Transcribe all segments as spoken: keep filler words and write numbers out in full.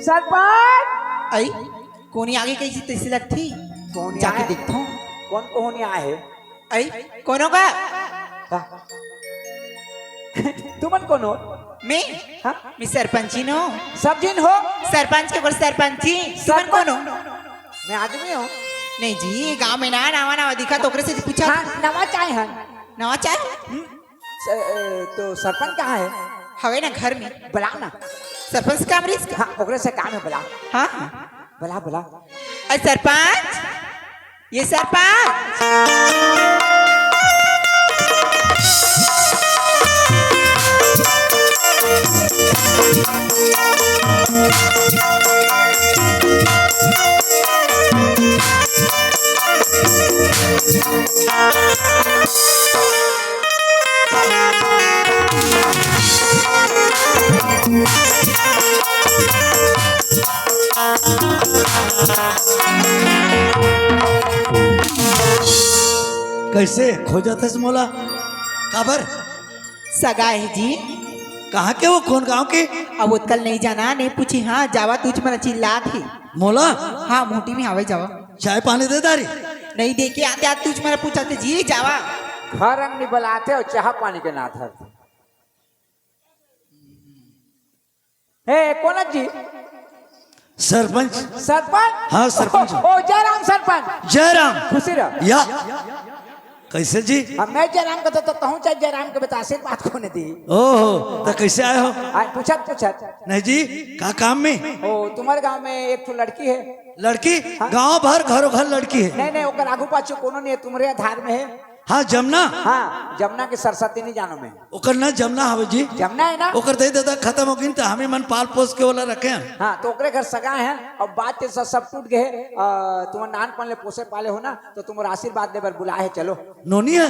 सरपंच। अई, कोनी आगे कइसे तइसे लगथे। कोनी जाके आए? देखथों। कोन कोनी आए हे? अई, कोनो का? का? तुमन कोनो? मैं? हाँ? मैं सरपंची नो। सब झिन हो? सरपंच के बोल सरपंची। तुमन कोनो? मैं आदमी हूँ। नहीं जी, गांव में ना नवा नवा दिखा तो ओकरे से पूछा। हाँ, नवा चाय है। नवा चाय? हम्म। स-, ए, तो सरपंच कहाँ है? हवे ना घर में। बुलाओ ना। सरपंच से काम रहिस का? हाँ, ओकरे से काम है, बुलाओ। हाँ? बुला, बुला। अरे सरपंच, ये सरपंच। कइसे खोजत हस मोला? काबर? सगा हे जी। कहाँ के वो, कोन गांव के? अब ओतका ल नहीं जाना, नहीं पूछी। हाँ, जावा तुझ मन चिल्लात हे। मोला? हाँ, मुहटी में आवे जावा। चाय पानी दे दारी? नहीं दे के आते, आज तुझ मन पूछत हे जी, जावा। घर अंगनी बलाते अउ चाह पानी के ना धरते। हे, कोन जी? सरपंच। सरपंच? हाँ, सरपंच। ओ, ओ, जयराम सरपंच। जयराम। खुशी रह। या। कइसे जी? अब मैं जयराम कहता तो कहूँ चाहे जयराम के बता, आशीर्वाद कोने दी। ओहो, त कइसे आए हो? आज पूछत, पूछत। नहीं जी, का काम में? ओ, तुम्हर गांव में एक ठो लड़की हे। लड़की? हाँ। गांव भर घरों घर लड़की हे। नहीं, नहीं, ओकर आगू पाछू कोनो नहीं हे, तुम्हरे आधार में हे। हाँ, जमना? हाँ, जमना के सरस्वती नहीं जानो मैं। ओकर ना जमना हवे जी। जमना हे ना? ओकर दई ददा खतम हो गिन, त हमी मन पाल पोस के ओला रखे हन। हाँ, तो ओकरे घर सगा हे, अब बात के सब, सब टूट गए हे। अ, तुम्हर नानपन ले पोसे पाले हो ना, तो तुम्हर आशीर्वाद ले बर बुलाए हे, चलो। नोनी हे?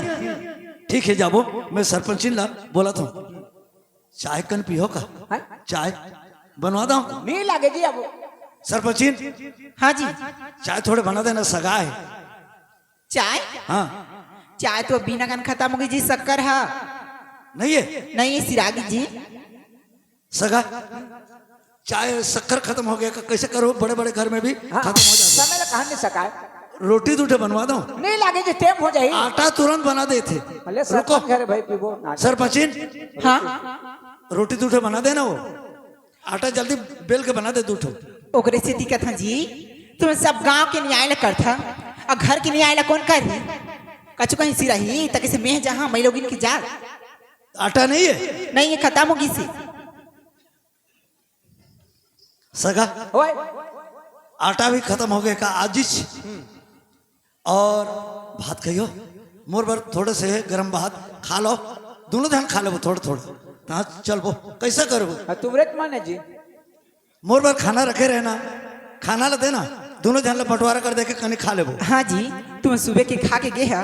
ठीक हे, जाबो, मैं सरपंचिन ला बोलत हूँ। चाय कन पीहो का? हैं? चाय बनवा दो। नहीं लागे जी अब। सरपंचिन। हाँ जी। चाय थोड़े बना देना, सगा हे। चाय? हाँ। चाय तो बिना कन खतम हो गई जी, शक्कर हा। नहीं हे? नहीं हे, सिरागी जी। सगा, चाय शक्कर खतम हो गया का? कइसे करो, बड़े बड़े घर में भी हाँ, खतम हो जाता। समय ला कहाँ नहीं सकाए। रोटी दू ठे बनवा दो। नहीं लागे जी, टेम हो जाई। आटा तुरंत बना देथे। भले रुको। सरपंच घर हे भाई, पीबो ना। सरपंचिन। हाँ। रोटी दू ठे बना देना वो। आटा जल्दी बेल के बना दे दू ठो। ओकरे से दिक्कत हे जी, तुम सब गांव के न्याय ला करथा, अउ घर के न्याय ला कोन करही? कछु कहीं सिराही, त कइसे मैं जहाँ मैं लोगिन की जात। आटा नहीं हे? नहीं हे, खतम हो गिस हे। सगा, ओए। आटा भी खतम हो गया का आजिच? अउ भात खाइयो, मोर बर थोड़े से गरम भात खा लो, दूनों झन खा लेबो थोड़े थोड़े। हाँ, चलबो, कइसे करबो? हाँ, तुमरे के माने जी। मोर बर खाना रखे रहे ना, खाना ला देना, दूनों झन ला बंटवारा कर देके कनी खा लेबो। हाँ जी, तुम सुबह के खा के गे हा,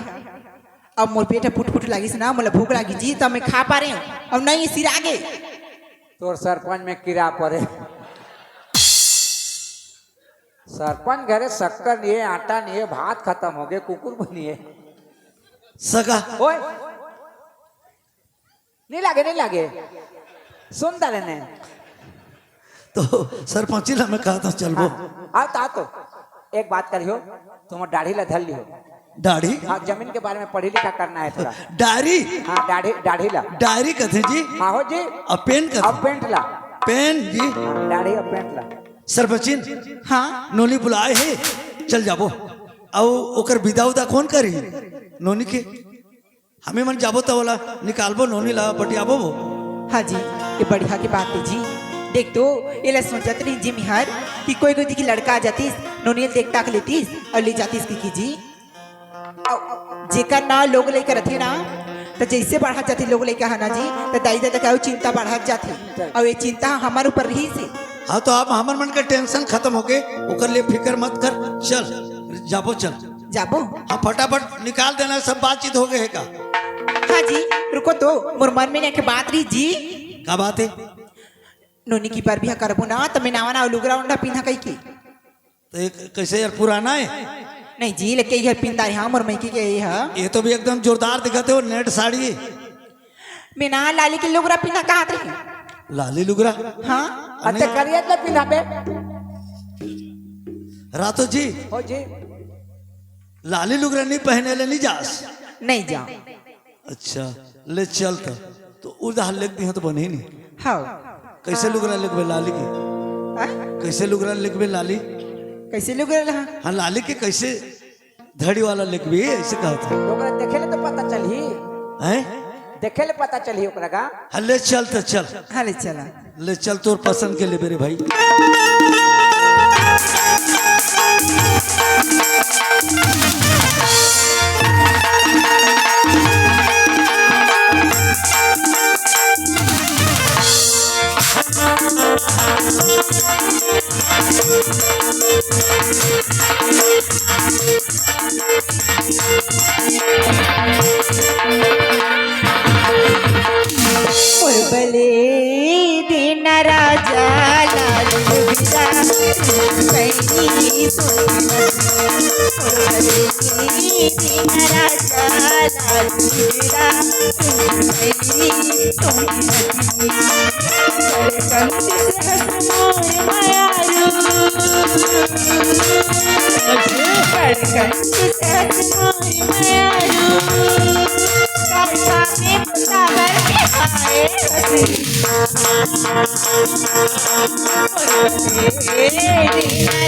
अब मोर पेट ह पुट पुट लागिस ना, मोला भूख लागिस जी, त मैं खा पा रहे हूँ, अब नहीं सिरागे। तोर सरपंच में कीड़ा पड़े। सरपंच घरे शक्कर नहीं हे, आटा नहीं हे, भात खतम हो गए, कुकुर भी नहीं हे। सगा। ओए, नहीं लागे, नहीं लागे। सुन डाले ने। तो सरपंची ला मैं कहत हूँ, चलबो। हाँ, आ तो, आ तो। एक बात करियो, तुम दाढ़ी ला धर लियो। दाढ़ी? हाँ, जमीन के बारे में पढ़ी लिखा करना है थोड़ा। दाढ़ी? हाँ, दाढ़ी, दाढ़ी ला। डायरी कथे जी? हाँ हो जी। अब पेन कथे? अब पेंट ला। पेन जी? हाँ, दाढ़ी अब पेंट ला। सरपंचिन? हाँ? नोनी बुलाए हे, चल जाबो। अउ ओकर बिदा उदा कोन करी? नोनी के? हमी मन जाबो त ओला निकालबो, नोनी ला बटियाबो वो। हाँ जी, ये बढ़िया के बात हे जी। देख तो, एला सोचत रही जी मिहर कि कोई कोई दिखी लड़का आ जातिस, नोनी ल देख ताक लेतिस अउ ले जातिस कि, कि जी। अउ जेकर ना लोग लइका रथे ना, त जइसे बढ़त जाथे लोग लइका ह ना जी, त दाई ददा के अउ चिंता बढ़त जाथे। अउ ये चिंता हमर ऊपर रहिस हे। हाँ, तो अब हमर मन के टेंशन खतम हो गए, ओकर लिए फिकर मत कर, चल, जाबो, चल। जाबो? हाँ, फटाफट निकाल देना, सब बातचीत हो गए हे का? हाँ जी, रुको तो, मोर मन में एक बात रही जी। का बात हे? नोनी की बर बिहा करबो ना, त मैं नावा नावा लुगरा ओंढा पिन्हा कही के। तो एक कैसे यार, पुराना हे? नहीं जी, लेके ये पिंदा हे, हाँ, मोर मइके के ये हा। ये तो भी एकदम जोरदार दिखत हे, वो नेट साड़ी। मैं ना लाली के लुगरा पिन्हा कहत रही। लाली लुगरा? हाँ। अते करिया ले पिंधाबे। रातो जी, हो जी। लाली लुगरा नहीं पहने ले नहीं जास। नहीं जाओ। अच्छा, ले चल त। तो उधार लिख दिया तो बने नहीं। हाँ। कैसे लुगरा लिखबे लाली के? हाँ? कैसे लुगरा लिखबे लाली? कैसे लुगरा ला? हाँ, लाली के कैसे धड़ी वाला लिखबे, ऐसे कहा था। ओकरा देखे ले तो पता चलही। हैं? देखे ले पता चलही ओकरा का। हाँ, ले चल त चल। हाँ, ले चला। ले चल, तोर पसंद के लेबे रे भाई। पुरबले दिन राजा लाल बिदा पैनी सुन। पुरबले दिन राजा लाल बिदा पैनी सुन। कंठ से हंस मोर मयारू, कंठ से हंस मोर मयारू, काका में सागर के पाए हंसी। ए,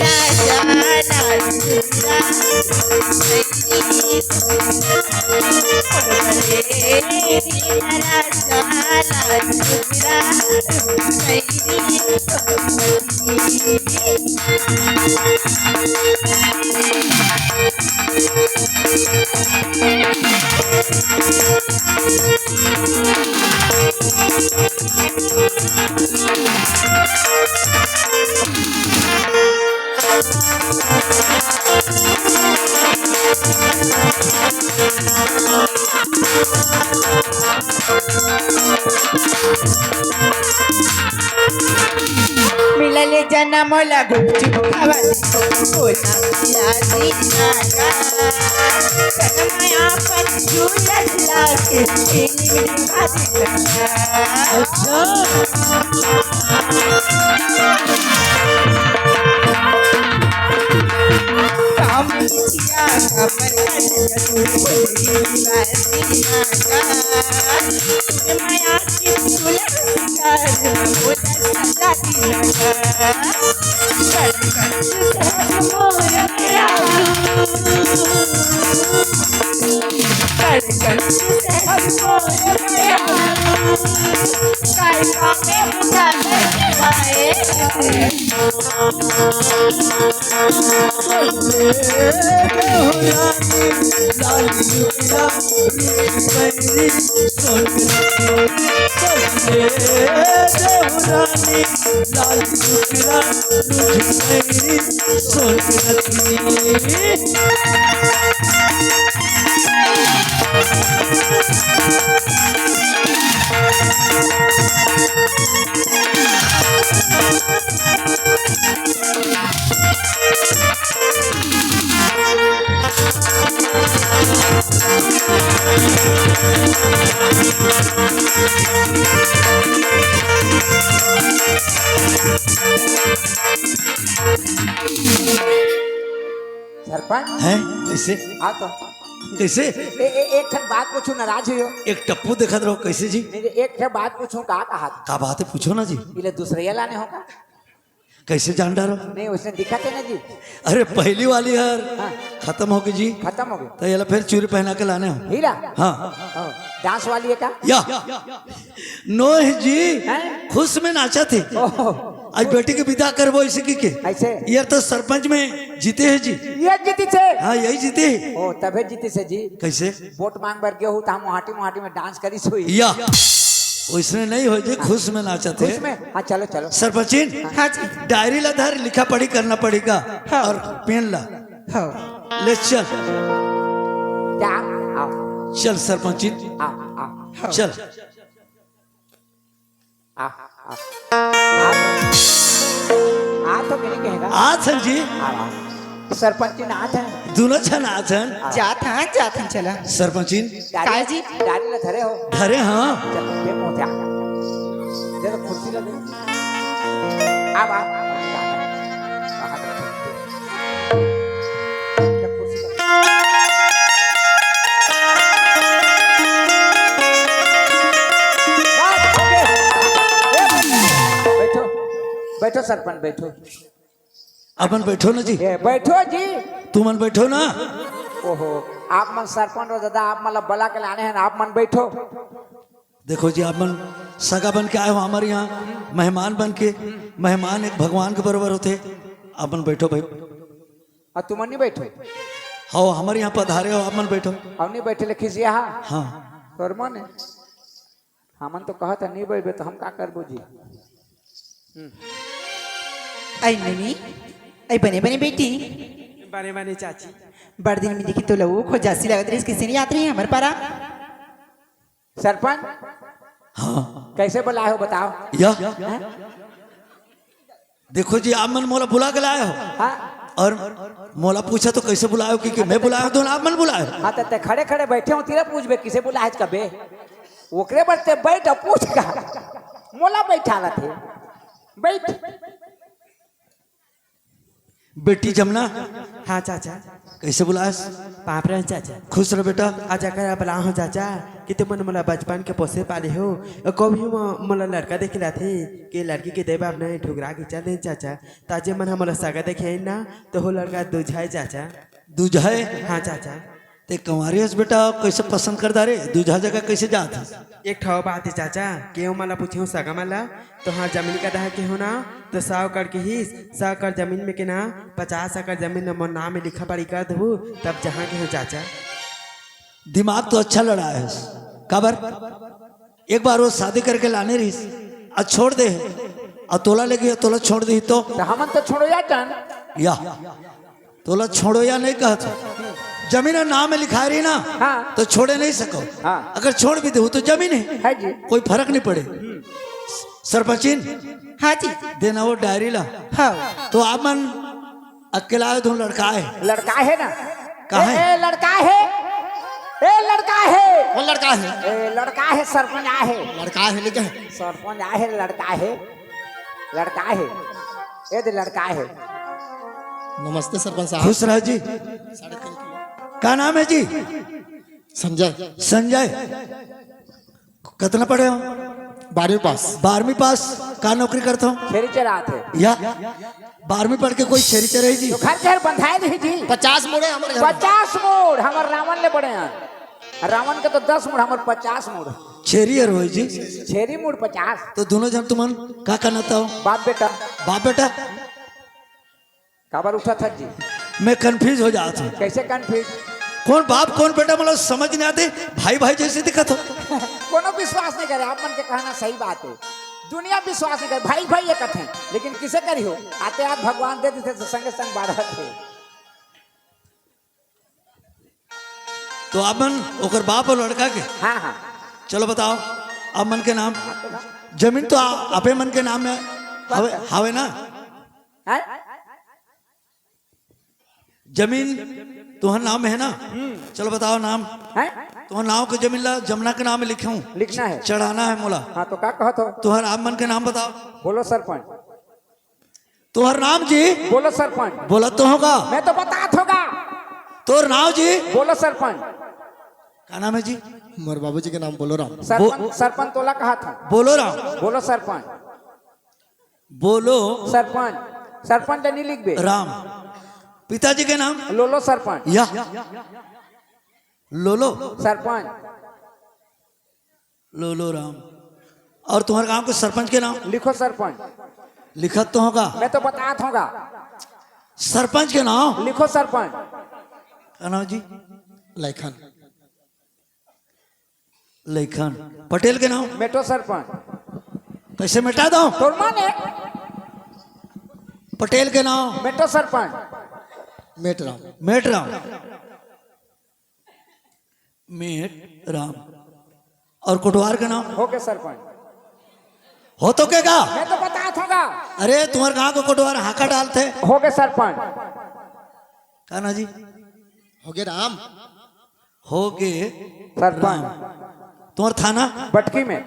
राजा लाल, मिलल जनम ला गुपचुप खावा दे, कोना पिया दीना का। जनम आपन झूलत लागे, इनिंग दिखा दीना का। अच्छा। काम किया का पर सरपंच। हैं? कैसे? हाँ तो। कैसे? ए, ए, एक ठन बात पूछूं, नाराज हो? एक टप्पू देखत रहो, कैसे जी? नहीं, एक ठन बात पूछूं, का कहा था? का बात है, पूछो ना जी। इले दूसरे ये लाने होगा। कैसे जान डारो? नहीं, उसने दिखा थे ना जी। अरे, पहली वाली यार, हाँ। खत्म हो गई जी। खत्म हो गई। तो ये ला फिर चूरी पहना के लाने हो। हीरा? हाँ। हाँ। डांस वाली है का? या। नोह जी, हैं? खुश में नाचा थे। ओहो। आज बेटी के विदा करबो इसी की के। ऐसे? ये तो सरपंच में जीते हैं जी। ये जीती थे? हाँ, यही जीते हैं। ओ, तबे जीती से जी। कैसे? वोट मांग बर गयो हूँ, तो हम मोहाटी, मोहाटी में डांस करी सोई। या। वैसने नहीं हो जी, खुश में नाचा थे। खुश में? हाँ, चलो, चलो। सरपंचिन, हाँ जी। डायरी ला धर, लिखा पढ़ी करना पड़ेगा। हाँ। और पेन ला। हाँ। ले चल। क्या? आओ। चल सरपंचिन। आओ, आओ। हाँ। चल। आ, आ, आ, आ तो मेरे कहेगा। आ थन जी। आ, आ। सरपंचिन आ थन। दोनों झन आ थन। आ। जात हन, जात हन, चला। सरपंचिन। गाड़ी, काय जी? गाड़ी ला धरे हो। धरे हाँ। चल, दे मोजा। कुर्सी ला दे। अब आप बैठो, बैठो सरपंच, बैठो। अपन बैठो ना जी। ए, बैठो जी। तुमन बैठो ना। ओहो, आप मन सरपंच हो दादा, आप मन ला बला के लाने हैं, आप मन बैठो। देखो जी, आप मन सगा बन के आए हो हमारे यहाँ, मेहमान बन के। मेहमान एक भगवान के बरोबर होथे। आप मन बैठो भाई। अउ तुमन नहीं बैठो? हो, हमारे यहाँ पधारे हो, आप मन बैठो। अउ नहीं बैठे ले खिसिया हा? हाँ। तोर मन है? हमन तो कहत है नहीं बैठबे, तो हम का करबो जी? हम्म। आई ननी, आई बने बने बेटी। बने बने चाची। बड़ दिन में देखी तो लऊ खो जासी लगत रहिस, किसे नहीं आत रही हमर पारा? सरपंच, हाँ। कैसे बुलाए हो बताओ? या? हैं? देखो जी, आप मन मोला बुला के लाए हो। हाँ। और मोला पूछा तो कैसे बुलाए हो, क्योंकि मैं बुलाया हूँ तो आप मन बुलाए हो। हाँ, तो ते खड़े खड़े बैठे हो, तेरा पूछबे किसे बुलाए कबे? ओकरे बर ते बैठ और पूछ का। मोला बैठा रथे। बैठ। बेटी जमुना। हाँ चाचा। कैसे बुलास? पाँव परन चाचा। खुश रह बेटा। आज अगर बला हो चाचा कि तुमन मोला बचपन के पोसे पाले हो, कभी म-, मोला लड़का देखे लाथे कि लड़की के दे बाप नहीं ठुकरा के चल दे चाचा। ताजे मन ह मोला सगा देखे आइन ना, तो हो लड़का दूझाए चाचा। दूझाए? हाँ चाचा। ते कंवारी हस बेटा, कैसे पसंद कर डारे? दूझा जगह कैसे जात हस? एक ठो बात है चाचा, केहू मन ला पूछे हो सगा मन ला, तो हाँ जमीन का दहा के हो ना, तो सौ एकड़ के हिस, सौ एकड़ जमीन में के ना पचास एकड़ जमीन मोर नाम में लिखा पढ़ी कर देबू, तब जहाँ के हो चाचा। दिमाग तो अच्छा लड़ाए हस। काबर? एक बार वो शादी करके लाने रहिस, आज छोड़ दे, और तोला लेके तोला छोड़ दे तो? तो हमन तो छोड़ो या जान। या, तोला छोड़ो या नहीं कहत हो। जमीन और नाम में लिखाए रही ना, हाँ। तो छोड़े नहीं सको। हाँ। अगर छोड़ भी दे तो जमीन है, है जी। कोई फर्क नहीं पड़े। सरपंचिन, हाँ जी। देना वो डायरी ला। हाँ। तो आप मन अकेला आए तो लड़का है। लड़का है ना? का ए, है? ए, लड़का है। ए, लड़का है। कौन लड़का है? ए, लड़का है, सरपंच आए है। लड़का है, लेके है। सरपंच आए है, लड़का है। लड़का है। ए, दे लड़का है। नमस्ते सरपंच साहब। खुश रह जी। साढ़े तीन किलो। का नाम है जी? संजय। संजय। कतना पढ़े हो? बारहवीं पास। बारहवीं पास। का नौकरी करत हो? छेरी चरात है। या, बारहवीं पढ़ के कोई छेरी चराई जी? तो घर के हर बंधाए नहीं जी। पचास मुड़े हमर घर। पचास मुड़ हमर रावण ले बड़े हैं। रावण के तो दस मुड़, हमर पचास मुड़। छेरी हर होई जी। छेरी मुड़ पचास। तो दोनों जन तुमन का करना था? बाप बेटा। बाप बेटा। काबर उठा था जी? मैं confuse हो जात हूँ। कैसे confuse? कौन बाप कौन बेटा, मतलब समझ नहीं आते, भाई भाई जैसे दिखत हो। कोनो विश्वास नहीं करे, आप मन के कहना सही बात है। दुनिया विश्वास नहीं करे, भाई भाई ये कथे, लेकिन किसे करी हो? आते आत भगवान दे देते तो संगे संग बाढ़त है। तो आप मन ओकर बाप और लड़का के? हाँ, हाँ। चलो बताओ, आप मन के नाम? जमीन तो आ-, आपे मन के नाम में हवे, हवे ना? हैं? जमीन तुहर नाम में है ना? हम्म। चलो बताओ नाम। हैं? तुहर नाम के जमीन ला जमुना के नाम में लिखे हूँ। लिखना है। चढ़ाना है मोला। हाँ, तो का कहत हो? तुहर आप मन के नाम बताओ। बोलो सरपंच। तुहर नाम जी? बोलो सरपंच। बोलत तो होगा। मैं तो बतात होगा। तोर नाम जी? बोलो सरपंच। का नाम है जी? मोर बाबूजी के नाम बोलो राम। सरपंच, बो- सरपंच तोला कहा था। बोलो राम। बोलो सरपंच। बोलो। सरपंच, सरपंच नहीं लिखबे। राम। पिताजी के नाम? लोलो सरपंच। या। लोलो। सरपंच। लोलो राम। और तुम्हारे गांव के सरपंच के नाम? लिखो सरपंच। लिखत तो होगा। मैं तो बतात होगा। सरपंच के नाम? लिखो सरपंच। का नाम जी? लैखन। लैखन। पटेल के नाम? मेटो सरपंच। कैसे मिटा दो? तोर माने? पटेल के नाम? मेटो सरपंच। मेटराम। मेटराम। मेटराम। और कोटवार के नाम? हो के सरपंच। हो तो के का? मैं तो बतात होगा। अरे, तुम्हारे गांव के कोटवार हाका डालते। हो के सरपंच। का ना जी? हो गए राम। हो गए सरपंच। राम। तुम्हारा थाना? बटकी में।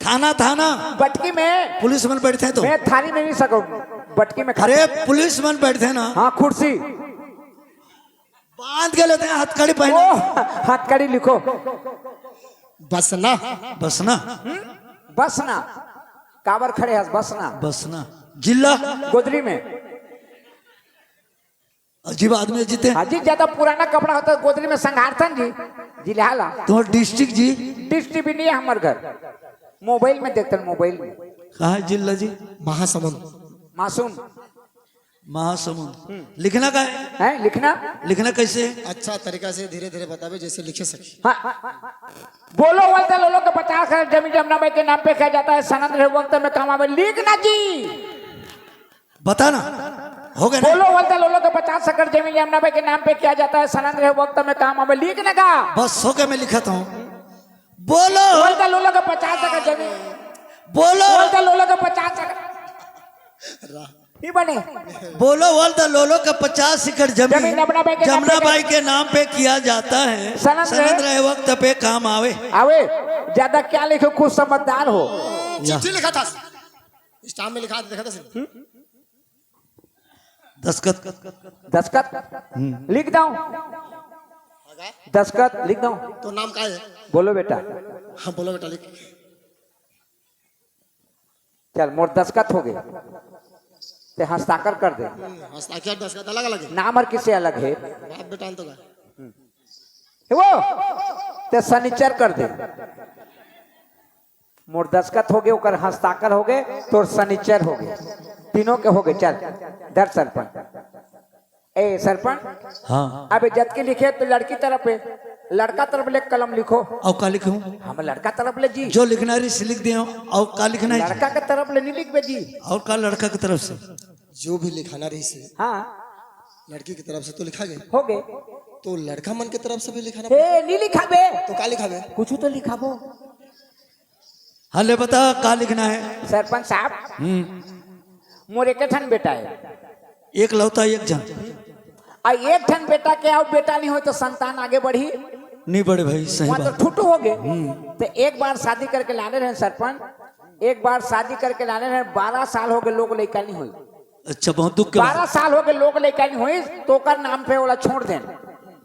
थाना, थाना। बटकी में। पुलिस मन बैठथे तो। मैं थारी में नहीं सकूं। बटकी में खा- अरे, पुलिस मन बैठथे ना। हाँ, कुर्सी। बांध के लेथे, हथकड़ी पहने। ओ, हथकड़ी लिखो। बसना। बसना। बसना। काबर खड़े हस, बसना। बसना। जिला। गोदरी में। अजीब आदमी जीते। अजीब, ज्यादा पुराना कपड़ा होता है, गोदरी में संघारथन जी। जिला ला। तुम्हारा डिस्ट्रिक्ट जी? डिस्ट्रिक्ट भी नहीं है हमारे घर। मोबाइल में देखते हैं, मोबाइल में। कहाँ है जिला जी? महासमुंद। मासूम। महासमुंद। लिखना का है? हैं, लिखना? लिखना कैसे? अच्छा तरीका से धीरे धीरे बतावे, जैसे लिखे सके। हाँ। बोलो, वलता लोलो के पचास एकड़ जमीन जमना बाई के नाम पे किया जाता है, सनद रहे वक्त में काम आवे, लिखना जी। बता ना, हो गया ना? बोलो, वलता लोलो के पचास एकड़ जमीन जमना बाई के नाम पे किया जाता है, सनद रहे वक्त में काम आवे, लिखना का? बस हो गया, मैं लिखता हूँ। बोलो। वलता लोलो के पचास एकड़ जमीन। बोलो। वलता लोलो के पचास एकड़। नहीं बने। बोलो, वलता लोलो के पचास एकड़ जमीन जमीन जमना बाई के नाम जमना पे बाई के नाम पे किया जाता है। सनद सनद रहे। रहे वक्त पे काम आवे। आवे। ज्यादा क्या लिखो, कुछ समझदार हो। या। चिट्ठी लिखा था, स्टाम्प में लिखा था, देखा था। दस्खत। दस्खत। हम्म। लिख दो। दस्खत लिख दो। तो नाम का है? बोलो बेटा। हाँ, बोलो बेटा, लिख। चल, मोर दस्खत हो गए, ते हस्ताक्षर कर दे। हम्म, हस्ताक्षर दस्खत अलग अलग है। नाम हर किसे अलग है? बाप बेटा तो का। वो ते सनीचर कर दे। मोर दस्खत हो गए, ओकर हस्ताक्षर हो गए, तोर सनीचर हो गए, तीनों के हो गए। चल, धर सरपंच। ए सरपंच। हाँ। अबे जतके लिखे तो लड़की तरफ है, लड़का तरफ ले कलम लिखो। अउ का लिखूं? हम लड़का तरफ ले जी। जो लिखना रहिस लिख दे, अउ का लिखना है? लड़का के तरफ ले नहीं लिखबे जी। अउ का लड़का के तरफ से? जो भी लिखाना रहिस। हाँ। लड़की की तरफ से तो लिखा गया। हो गए। तो लड़का मन के तरफ से भी लिखाना हे, पड़ता? नहीं लिखाबे। तो का लिखाबे? कुछ तो लिखाबो। हाँ, ले बता, का लिखना है? सरपंच साहब, हम्म। मोर एक ठन बेटा है। एकलौता एक झन। आ एक ठन बेटा के, अउ बेटा नहीं होय तो संतान आगे बढ़ी? नहीं बढ़े भाई, सही बात। तो ठुटू हो गए। हम्म। तो एक बार शादी करके लाने रहे सरपंच, एक बार शादी करके लाने रहे, बारह साल हो गए, लोग लइका नहीं होय। अच्छा, बहुत दुख के बात। बारह साल हो गए, लोग लइका नहीं होय, तो ओकर नाम पे ओला छोड़ देन।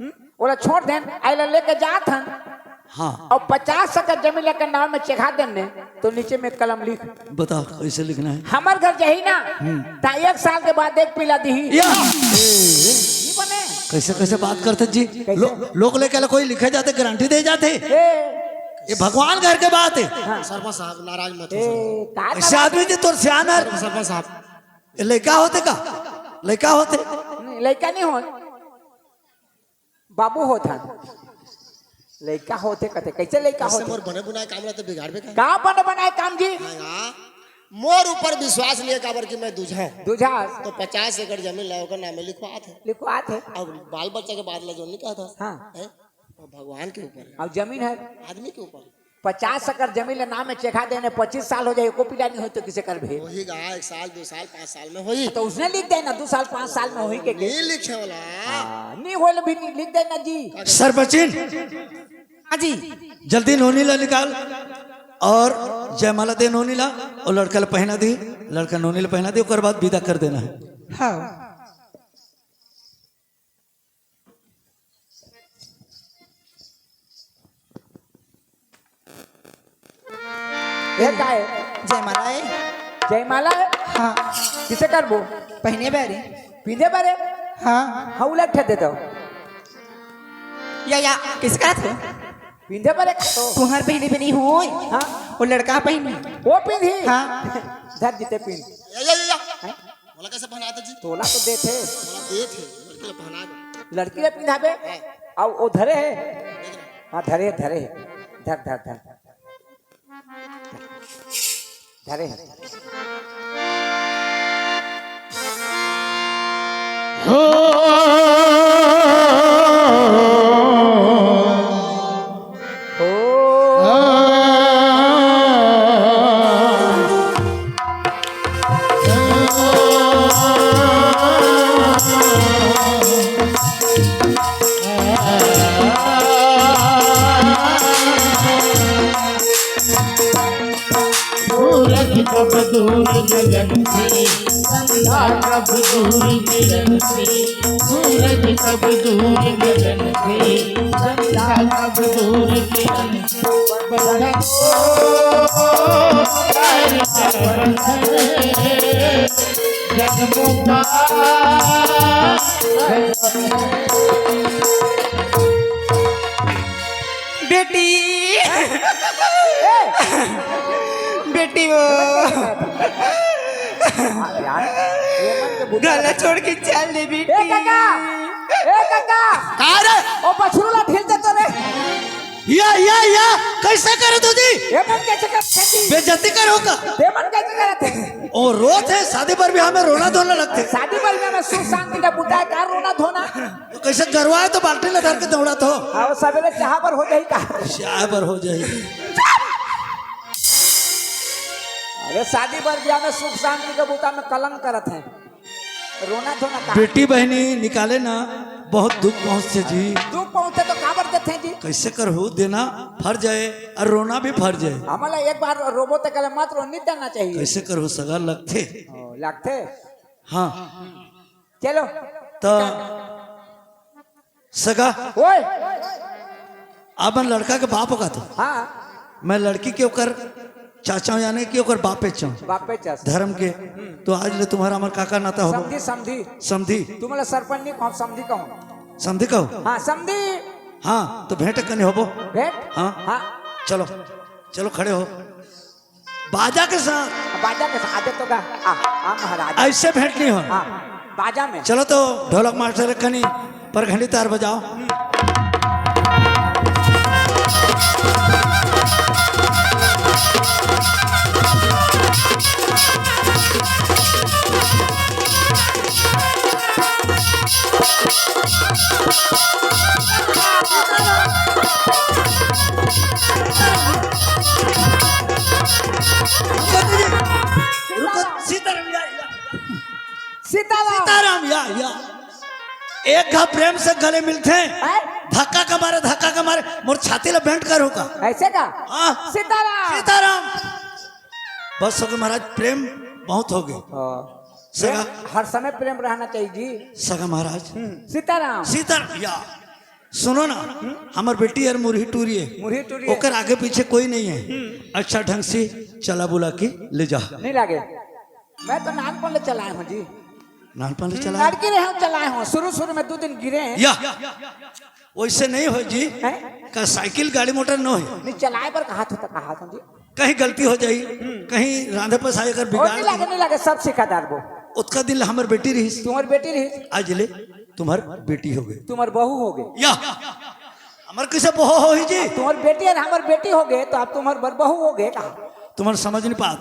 हम्म? ओला छोड़ देन, आइला लेके जात हन। हाँ। अउ पचास एकड़ जमीन लेकर नाम में चेखा देन ने, तो नीचे में कलम लिख। बता, कैसे लिखना है? हमर घर जाही ना, हम्म। ता एक साल के बाद एक पीला दिही। या। नहीं बने। कैसे, कैसे बात करते जी? कैसे? लो-, लोग लेके ला कोई लिखे जाते, गारंटी दे जाते। ए। ये भगवान घर के बात है। हाँ। सरपंच साहब, नाराज मत हो ए, सरपंच। का ऐसे नाराज? आदमी जी तोर सियान है। सरपंच साहब। ये लइका होते का? लइका होते? नहीं, लइका नहीं हो। बाबू होत हन। लइका होथे कथे, कैसे लइका कैसे होथे? मोर बने बुनाए काम रहते बिगाड़बे का? का बने बनाए काम जी? हाँ, हाँ। मोर ऊपर विश्वास नहीं है, काबर कि मैं दूझा हूँ। दूझा। तो पचास एकड़ जमीन ला ओकर नाम में लिखवात है। लिखवात है। अब बाल बच्चा के बात ला जो नहीं कहता। हाँ। हैं? वो भगवान के ऊपर है। अब जमीन है। आदमी के ऊपर। पचास एकड़ जमीन ले नाम में चेखा देने, पच्चीस साल हो जाए, एको पीला नहीं होय तो किसे करबे? वही गा, एक साल, दो साल, पाँच साल में होई। तो उसने लिख देना, दो साल, पाँच साल में होई के, के? नहीं लिखे वाला। हाँ, नहीं होल भी नहीं लिख देना जी। सरपंचिन। हाँ जी। जल्दी नोनी ला निकाल और जयमाला दे नोनी ला, और लड़का ला पहना दी, लड़का नोनी ला पहना दी, ओकर बाद विदा कर देना है। हाँ। ये का है? जयमाला है। जयमाला है? हाँ। किसे करबो? पहिने बारे। पींधे बारे? हाँ। हाँ, उलट दे दो। या, या, किसका तो? पींधे बारे तो। तुहर पहिने भी नहीं होय। हाँ। वो लड़का पहिने। वो पींधी? हाँ। धर जीते पींध। या, या, या, या। हैं? मोला कैसे पहनाते जी? तोला तो देथे। मोला देथे, लड़की ला पहना दे। लड़की ला पिंधाबे? हाँ। अउ ओ धरे हे? देख ना। हाँ, धरे, धरे हे। धर, धर, धर। धरे हे। किरण से, संध्या कब दूर किरण से, सूरज कब दूर किरण से, संध्या कब दूर किरण से। बंधन को तार कर बंधन, जन्मों का बेटी, बेटी वो। हाँ यार, ये मन के बुद्धि गला छोड़ के चल दे बेटी। ए काका, ए काका। का रे? ओ बछरू ला ढील दे तो रे। या, या, या, कैसे करे तू जी? ये मन कैसे कर खेती? बेइज्जती करो का? ये मन कैसे करत हे? ओ रोत हे, शादी बर बिहाव में रोना धोना लगथे। शादी बर बिहाव में सुख शांति का बुता हे, का रोना धोना? तो कैसे गरवा हे तो बाल्टी ला धर के दौड़त हो। हाँ, वो सवेरे चाह बर हो जाही का? चाह बर हो जाही। अरे शादी बर बिहाव में सुख शांति के बुता में कलंक करत हे। रोना धोना का? बेटी बहिनी निकाले ना, बहुत दुख पहुंचथे जी। दुख पहुंचे तो काबर देथे जी? कैसे करहू, देना फर जाए और रोना भी फर जाए। हमला एक बार रोबो तो कहले मत रो, नहीं देना चाहिए। कैसे करहू, सगा लगथे। ओ, लगथे। हाँ। चलो। तो सगा। ओए। अब मैं लड़का के बाप होगा तो। हाँ। मैं लड़की के ओकर चाचा हूँ, यानी कि ओकर बापे चाहूँ। बापे चाचा। धर्म के। तो आज ले तुम्हारा हमर काका नाता हो। समधी, समधी। समधी। तुम्हारा सरपंच नहीं कहूँ, समधी कहूँ। समधी कहो। हाँ, समधी। हाँ, तो भेंट कनी होबो। भेंट? हाँ। हाँ। चलो, चलो खड़े हो। बाजा के साथ। बाजा के साथ, आजा तो गा। आ, आ महाराज। ऐसे भेंट नहीं हो। हाँ, बाजा में। चलो तो ढोलक मास्टर कनी परघंडी तार बजाओ। रुको, सीताराम, या, या। सीताराम। सीताराम, या, या। एक घा प्रेम से गले मिलथे। हैं? धक्का के मारे, धक्का के मारे, मोर छाती ला बेंट करू का? ऐसे का? हाँ। सीताराम। सीताराम। बस हो गए महाराज, प्रेम बहुत हो गए। हाँ। सगा। प्रेम, हर समय प्रेम रहना चाहिए जी। सगा महाराज। हम्म, सीताराम। सीताराम, या। सुनो ना, हम्म? हमर बेटी यार मुरही टूरी हे। मुरही टूरी हे। ओकर आगे पीछे कोई नहीं है। हम्म। अच्छा ढंग से चला बुला के ले जा। नहीं लागे। मैं तो नानपन ले चलाए हूँ जी। नानपन ले चला? लड़की रहे हूँ, चलाए हूँ। शुरू शुरू में दो दिन गिरे हैं। या, वैसे नहीं हो जी। हैं? का साइकिल गाड़ी मोटर न हो। नहीं, चलाए पर कहा था, कहा था जी। कहीं गलती हो जाई, कहीं रांधे पसाए अगर ओ, बिगाड़ नहीं लागे, दी। नहीं लागे, सब सिखादार वो। ओतका दिन ला हमर बेटी रहिस। तुम्हार बेटी रहिस। आज ले तुम्हार बेटी हो गई। तुम्हार बहू हो गई। या, हमर कैसे बहू होही जी? तुम्हार बेटी और हमर बेटी हो गए, तो अब तुम्हार बर बहू हो गए कहा? तुम्हार समझ नहीं पात।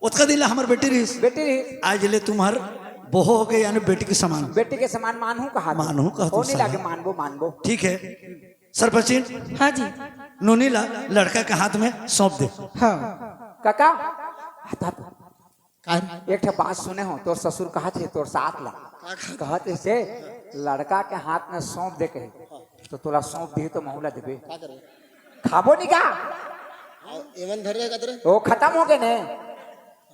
ओतका दिन ला हमर बेटी रहिस। बेटी रहिस। आज ले तुम्हार बहू हो गए, यानी बेटी के समान। बेटी के समान मानहूँ कहा? मानहूँ कहा ओ, तुम नहीं लागे, समान। मानबो, मानबो। ठीक है। सरपंचिन, हाँ जी। नोनी ला लड़का के हाथ में सौंप दे। हाँ। काका, हटा दो। का? एक ठे बात सुने हो, तोर ससुर कहत हे, तोर सास ला। का, का? कहत हे से, लड़का के हाथ में सौंप दे कहे, तो तोला सौंप दी तो महूला देबे। का करे? खाबो नहीं का? और एवन धर रहेगा तेरे? वो खत्म हो गए ने,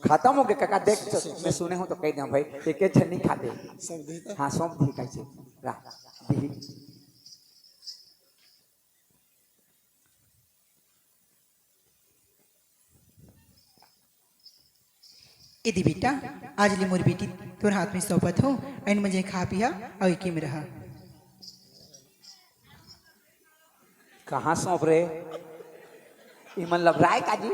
खत्म हो गए काका। देख, मैं सुने हूँ तो कह दिया भाई, एक एक छन्नी खा दे। सौंप दी तो? हाँ, सौंप दी कैसे? रा, दी। ए दे बेटा, आज ले मोर बेटी तोर हाथ में सौंपत हो, अइन मजे खा पिया अउ एके में रहा। कहाँ सौंप रे? इमन लबराय का जी?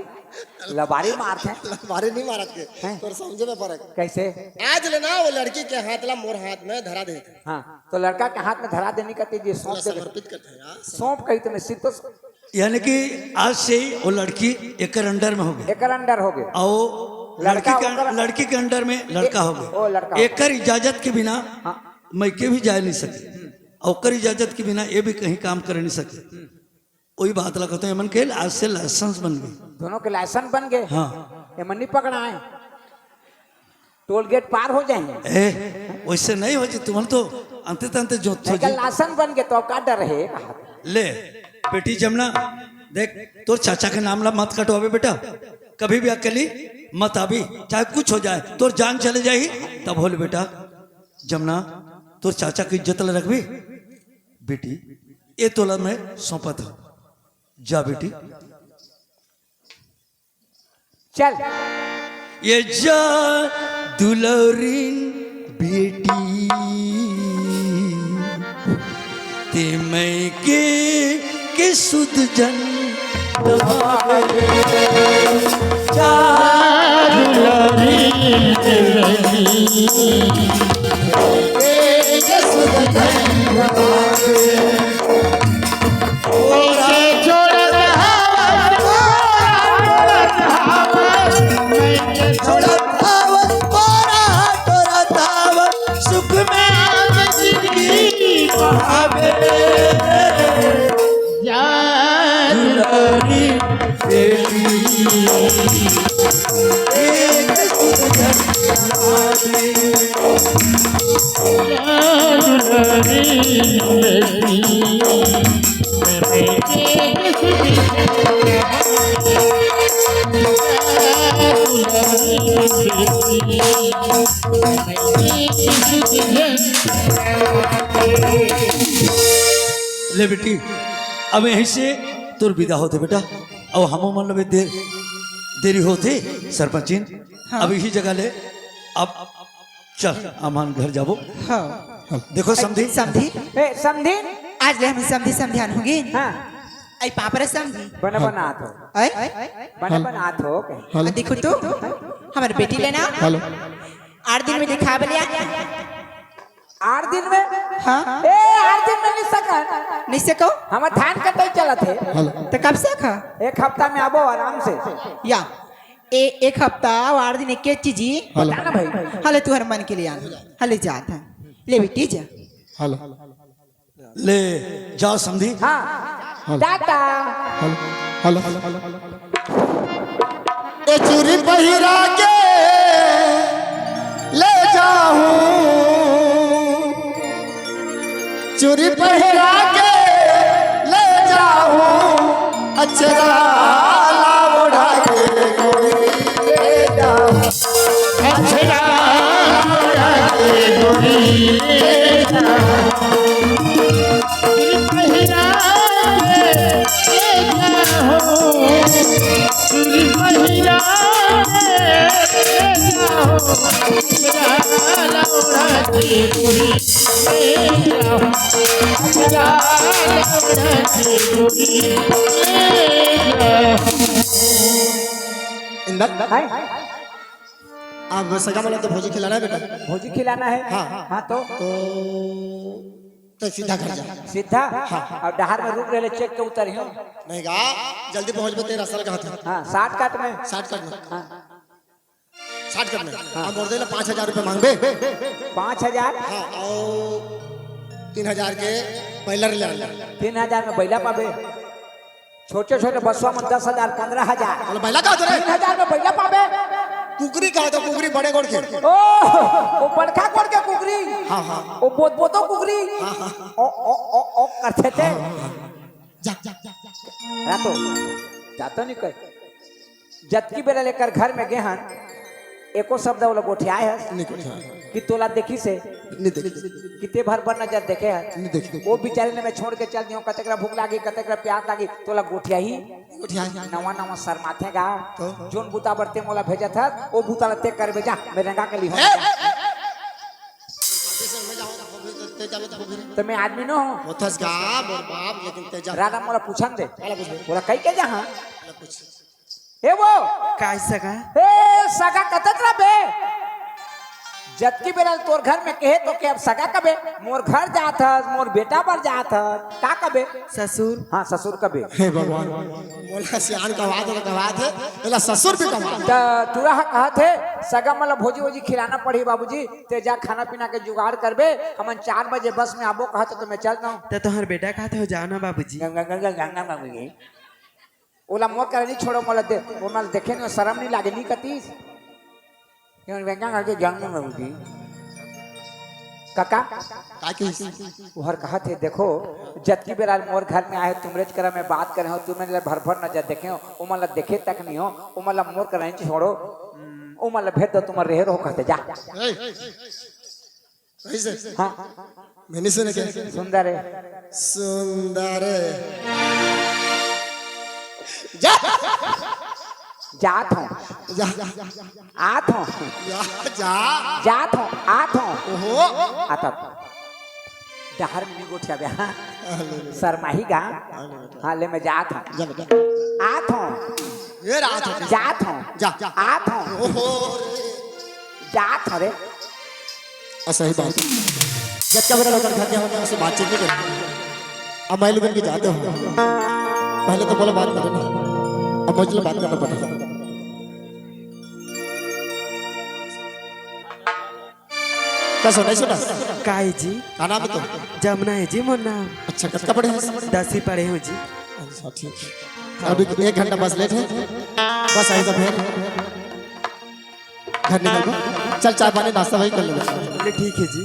लबारी मारत हे। लबारी नहीं मारत के। हैं? तोर समझे में फर्क। कैसे? आज ले ना वो लड़की के हाथ ला मोर हाथ में धरा दे। हाँ, तो लड़का के हाथ में धरा देनी कहती जी, सौंप पूरा दे। समर्पित करते हैं यार। सौंप कही तो मैं सिर तो यानी कि आज से ही वो लड़की एकर अंडर में हो गई। एकर अंडर हो गए। और लड़का लड़की के, ओकर लड़की के अंडर में लड़का हो गए। ओ लड़का हो गए। एकर इजाजत के बिना हाँ। मइके भी जा नहीं सके। और ओकर इजाजत के बिना ये भी कहीं काम कर नहीं सके। वही बात ला कहते हैं, एमन के आज से लाइसेंस बन गए। दोनों के लाइसेंस बन गए। हाँ। एमन नहीं पकड़ाए। टोल गेट पार हो जाएंगे। ए, वैसे नहीं हो जी, तुमन तो अंते तंते जोत हो जी। लासन बन के तो का डर है? ले, बेटी जमुना, देख, तोर चाचा के नाम ला मत कटवावे बेटा, कभी भी अकेली मत आबे, चाहे कुछ हो जाए, तोर जान चले जाही, तब होले बेटा, जमना, तोर चाचा के इज्जत ला रखबे। बेटी, ए तोला मैं सौंपत हूँ, जा बेटी। चल। ए जा दुलरिन बेटी, ते मैं के, के सुध जन दबावे। जा दुलरिन बेटी, ते के सुध जन दबावे। छोड़त हवस, छोड़त हवस, तोरा, तोरा धावत, सुख में जिंदगी बहावे। जा दुलारी बेटी, एक सुंदर दुलारी बेटी। ले बेटी, अब यहीं से तोर विदा होथे बेटा। अब हमो मन ल देर, देरी होथे सरपंचिन। हाँ। अब यही जगह ले, अब चल, हमन घर जाबो। हाँ। देखो समधी। समधी। ए, समधी। आज ले हम समधी समधियान होगे। हाँ। आई पापरा समधी। बना बनात हो। आई? बना बनात हो। हेलो। देखो तो, हमर बेटी लेना। हेलो। आठ दिन में दिखा बलिया। आठ दिन में? हाँ। ए, आठ दिन में नहीं सका। नहीं सको? हमर धान कटाई चलत हे। हेलो। तो कब से खा? एक हफ्ता में आबो आराम से। या। ए, एक हफ्ता अउ आठ दिन एक चीज ही। हेलो। बता ना भाई। हले तुहर मन के लिए आना। हले जात है। ले बेटी जा। हेलो। ले जाओ समधी। हाँ। हेलो। टाटा। हेलो। हेलो। ए चूरी पहिरा के ले जाहूं, चूरी पहिरा के ले जाहूं, अचरा ला ओढ़ा के गोरी ले जाहूं। अचरा ला ओढ़ा के गोरी ले जाहूं। चूरी पहिरा के ले जाहूं, चूरी पहिरा के ले जाहूं। अचरा ला ओढ़ा के गोरी इंदर, हाय। अब सगा वाला तो भोजी खिलाना है बेटा। भोजी खिलाना है? हाँ। हाँ तो? तो, तो सीधा घर जा। सीधा? हाँ। और डहार में रुक रहे, चेक के उतर हो। नहीं गा, जल्दी पहुँच बे, तेरा सर कहा था। हाँ, साठ काट में। साठ काट में। हाँ। साठ कर में। हाँ। अब मोर दे ला पाँच हजार रुपये मांगबे। पाँच हजार? हाँ, और तीन हजार के बैलर ले आना। तीन हजार में बैला पाबे। छोटे छोटे बसवा में दस हजार, पन्द्रह हजार। बोले, बैला का होता रे? तीन हजार में बैला पाबे। कुकरी का होता, कुकरी बड़े गोड़ के। ओ, वो बड़का गोड़ के कुकरी। हाँ, हाँ। वो बोत बोतो कुकरी। हाँ, हाँ। ओ, ओ, ओ, ओ, करते थे। हाँ, हाँ, हाँ। जा, जा, जा, जा। रातो, जातो नहीं कहे। जतकी बेरा ले एकर घर में गे हन, एको शब्द ओला गोठियाए हस? नहीं गोठियाए। कि तोला देखिस हे? नहीं देखिस। कि ते भर बर नजर देखे हस? नहीं देखिस। वो बेचारी ल मैं छोड़ के चल दियों, कतेक ला भूख लागी, कतेक ला प्यास लागी, तोला गोठियाही? नहीं गोठियाए। नवा नवा शर्माथे गा। तो? जोन बुता बर ते मोला भेजत हस, वो बुता ला ते करबे जा, मैं रेंगा के लिहूं। ए! ते जाबे तो फिर। तो मैं आदमी नो हूँ। होथस गा, मोर बाप, लेकिन ते जा। राधा मोला पूछन दे। काला पूछबे? बोला, कई के जहाँ? काला पूछ। ए वो। काय सगा? ए, सगा कतक रबे? जतकी बेरा तोर घर में कहे तो के अब सगा कबे? मोर घर जात हस, मोर बेटा बर जात हस, का कबे? ससुर। हाँ, ससुर कबे। हे भगवान, मोला सियान कहात हे, कहात हे, एला ससुर भी कहात। त टूरा ह कहत हे, सगा मन ल भोजी वोजी खिलाना पड़ही बाबूजी, ते जा खाना पीना के जुगाड़ करबे, हमन चार बजे बस में आबो कहत हे, तो मैं चल दऊं। त तोहर बेटा कहत हे, जाओ ना बाबूजी। गंगा, गंगा, गंगा, गंगा, गंगा। ओला मोर करा नहीं छोड़ो, मोला दे, ओमन देखे नहीं, शरम नहीं लागे, नहीं कतीस। ये व्यंग्या करके जान में बाबूजी। काका, का कहिस? ओहर कहत हे, देखो, जतकी बेरा मोर घर में आए हो, तुमरेच करा मैं बात करे हो, तुमन ला भर भर नजर देखे हो, ओमन ला देखे तक नहीं हो, ओमन ला मोर करा नहीं छोड़ो। ओमन ला भेज दो, तुमन रेहे रहो कहते, जा। ए, कैसे? हाँ। मैंने सुने क्या? सुंदर है। सुंदर है। जा। जात हूँ। जा, जा, जा, जा। आत हूँ। जा, जा। जात हूँ, आत हूँ। ओहो। आता। डहर में नहीं गोठिया बे, हाँ। अरे। शर्माही गा। अरे। हाँ, ले मैं जात हूँ। जा बेटा। आत हूँ। ये रात है। जात हूँ। जा, जा। आत हूँ। ओहो। जात हूँ रे। और सही बात। जब क्या बेटा लोगन घर के होंगे, उससे बातचीत नहीं करते। अब मैं लोगन की जाते हो। पहले तो बोलो बात करो ना। अब मुझे बात करना पड़ेगा। क्या सुना, सुना? काय जी? क्या नाम है तो? जमुना है जी मोर नाम। अच्छा, कतका पढ़े हो? दसवीं पढ़े हूँ जी। अच्छा, ठीक है। अभी एक घंटा बस लेट है। बस आई तो फिर घर निकल गो। चल, चाय पानी नाश्ता वही कर ले बच्चा। ले, ठीक है जी।